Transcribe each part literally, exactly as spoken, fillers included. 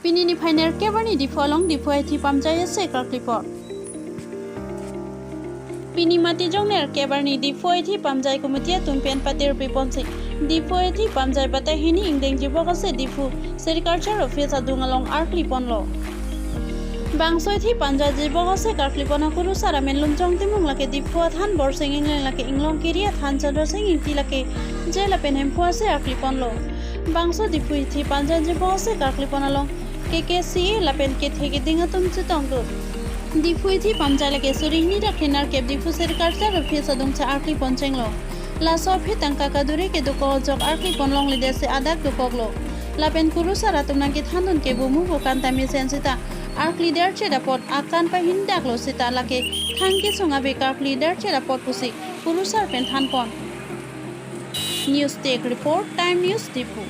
Pini niphai nerkep arni Diphu along Diphu Hithi Pamjai ase karkli pon. Pini Matijong nerkep arni Diphu Hithi Pamjai Committee atum pen patirpi ponsi Diphu Hithi Pamjai batai hini ingdeng jibok ase Diphu Sericulture Office adung along arkli ponlo. Bangso Hithi Pamjai jibok ase karkli pon akurusar amen Lumchong Timung, lake Diphu athan Borsing Engleng, lake Inglong Kiri athan Chandra Sing Ingti, lake J lapen Hemphu ase arkli ponlo. Bangso Diphu Hithi Pamjai jibok ase karkli pon along K K C A lapen kethe keding atum chetongdun. Diphu Hithi Pamjai lake suri hini dak nerkep Diphu Sericulture Office adung cha arkli pon chenglo. Laso aphi tangka kaduri kedokok ajok arkli pon longledetsi adak dokoklo. Lapen kurusar atum nangkethandun ke bumu bukan tame sen sita arkli derchet apot akan pahin daklo sita lake thang kesung ave karkli derchet apot pusi kurusar pen than pon. News Desk Report, Time News, Diphu.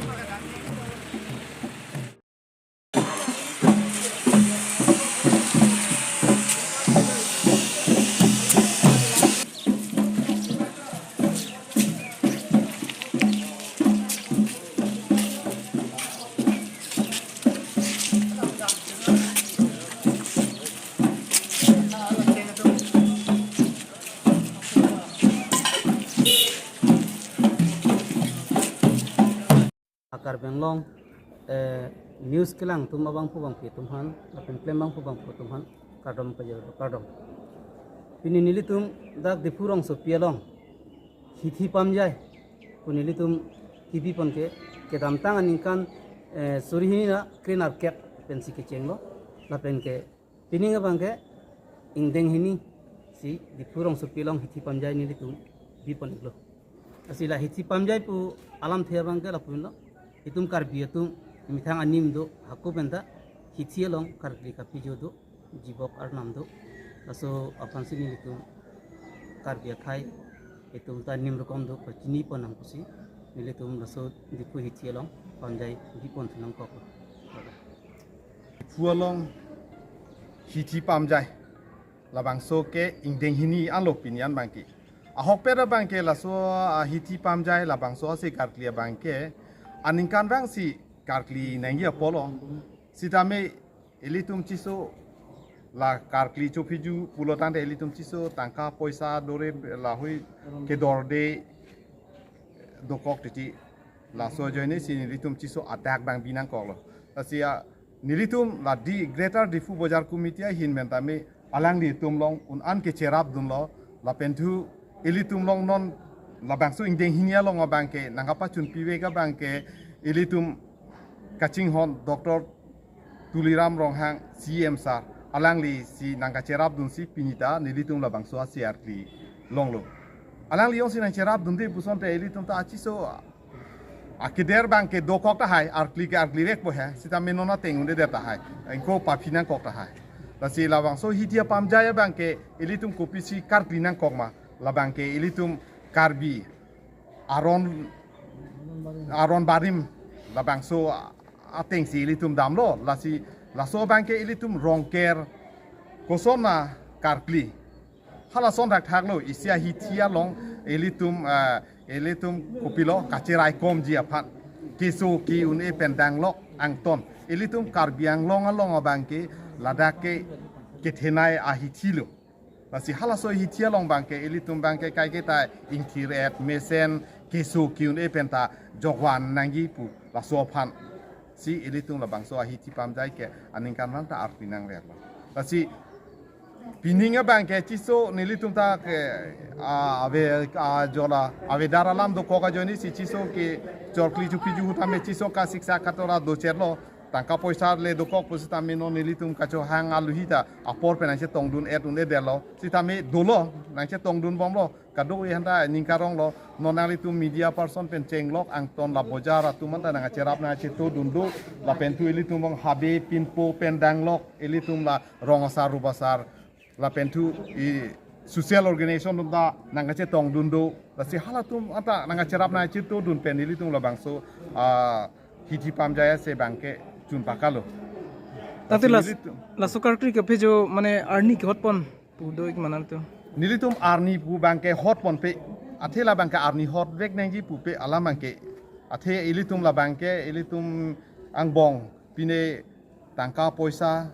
Karbi Anglong, eh, news kelang atum abangphu bangphi atum aphan, lapen klembangphu bangphu atum aphan, kardom kajor kardom. Pini nelitum dak Diphu rongsopi along Hithi Pamjai pu nelitum kebi pon ke, kedamtang aningkan, eh, suri hini ra kre nerkep pensi kechenglo, lapen ke pining abang ke ingdeng hini si Diphu rongsopi along Hithi Pamjai nelitum bi pon iklo. Lasi la Hithi Pamjai pu alamthe abang ke lapu-anlo. Itum Karbi atum methang anim do, hako penta hithi along karkli kaphojo do, jibok arnam do. Laso aphansi nelitum Karbi akhei itum ta nim rokom do, pachini pon nang pusi nelitum laso Diphu Hithi along Pamjai bi pon thu nangkok. Diphu along Hithi Pamjai labangso ke ingdeng hini anlo pini an abang ke. Ahokpet abang ke laso, ah, Hithi Pamjai labangso ase karkli abang ke aningkanvang si karkli nangji apotlo. Sitame ilitum chiso la karkli chophoju pulo tangte ilitum chiso tangka poisa dore lahui kedorde dokok titi. Laso ajoine si nelitum chiso adak abang bi nangkoklo. Lasi, ah, nelitum la di Greater Diphu Bazar Committee ahin pen tame alanglitum along un-an kecherapdunlo, lapen thu ilitum along non labangso ingdeng hini along abang ke nangkapachunpivek abang ke ilitum kachinghon Doctor Tuliram Ronghang C M sir, alangli si nangkacherapdunsi pini ta nelitum labangso ase karkli longlo. Alangli jongsi nangcherapdunde puson te ilitum ta achiso akeder abang ke dokok tahai, karkli ke karklivekpo he, sitame non ateng un-edet tahai, ingko paphi nangkok tahai. Lasi labangso Hithi Pamjai abang ke ilitum kopisi karkli nangkok ma, labang ke ilitum Karbi aron, aron barim labangso atengsi ilitum damlo, lasi laso abang ke ilitum Rongker koson ma karkli. Halason thakthaklo, isi ahithi along ilitum, ah, ilitum kopilo kacheraikomji aphan keso ke-un-e pen danglok angton. Ilitum Karbi Anglong along abang ke ladak ke kethenei ahithi lo. Lasi halaso ahithi along abang ke ilitum abang ke kaiketa ingthir-et mesen keso ke-un-e penta jokvan nangji pu laso aphansi ilitum labangso ahithi pamjai ke aningkanvang ta arpi nangverlo. Lasi pining abang ke chiso nelitum ta ke, ah, ave, ah, jola avedar alam dokok ajoine si chiso ke chorkli chophoju ahut tame chiso ka siksa katora docherlo, tangka poisa le dokok pusitame non nelitum kachohang aluhi ta apor pen nangchetongdun-et un-edetlo, sitame dolo nangchetongdunbomlo, kadokave aphanta ningkaronglo, non nanglitum media person pen chenglok angton la bojar atum aphanta nangcherap nangchetodun do, lapen thu ilitum along habe pinpo pen danglok, ilitum la rong asar rup asar, lapen thu i social organization atum ta nangkachetongdun do, lasi halatum aphanta nangcherap nangchetodun pen ilitum labangso, ah, hithi pamjai ase abang ke chun pakalo. Tangte lasi las-, ilitum laso karkli kaphojo mane arni kehotpon pu do-ik ma nangtum? Nelitum arni pu abang ke hotponpe, athe labang ke arni hotvek nangji pupe alam abang ke, athe ilitum labang ke ilitum angbong pine tangka poisa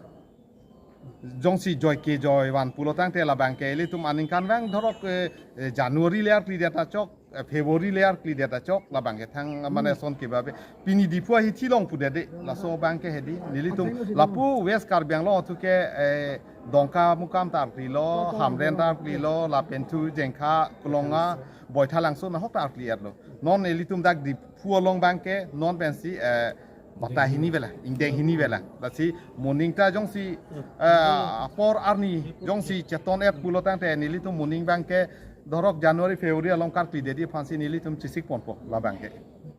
jongsi joi ke joi van pulo tangte labang ke ilitum aningkanvang dhorok eh, eh, January le arklidet achok, eh, February le arklidet achok labang ke thang mane son ke babe pini Diphu ahithi along pudetde, laso abang ke hedi. Nelitum lapu West Karbi Anglong atum ke eh, Dongkamukam ta arklilo, Hamren ta arklilo, lapen thu Jengkha, Kolonga, Boithalangso nahok ta arkli-etlo. Non ilitum dak Diphu along abang ke non pensi eh, bata hini vela, ingdeng hini vela. Lasi moning ta jongsi eh, apor arni jongsi cheton-et pulo tangte nelitum moning abang ke dhorok January February along karkli dedi aphansi nelitum chesik ponpo labang ke.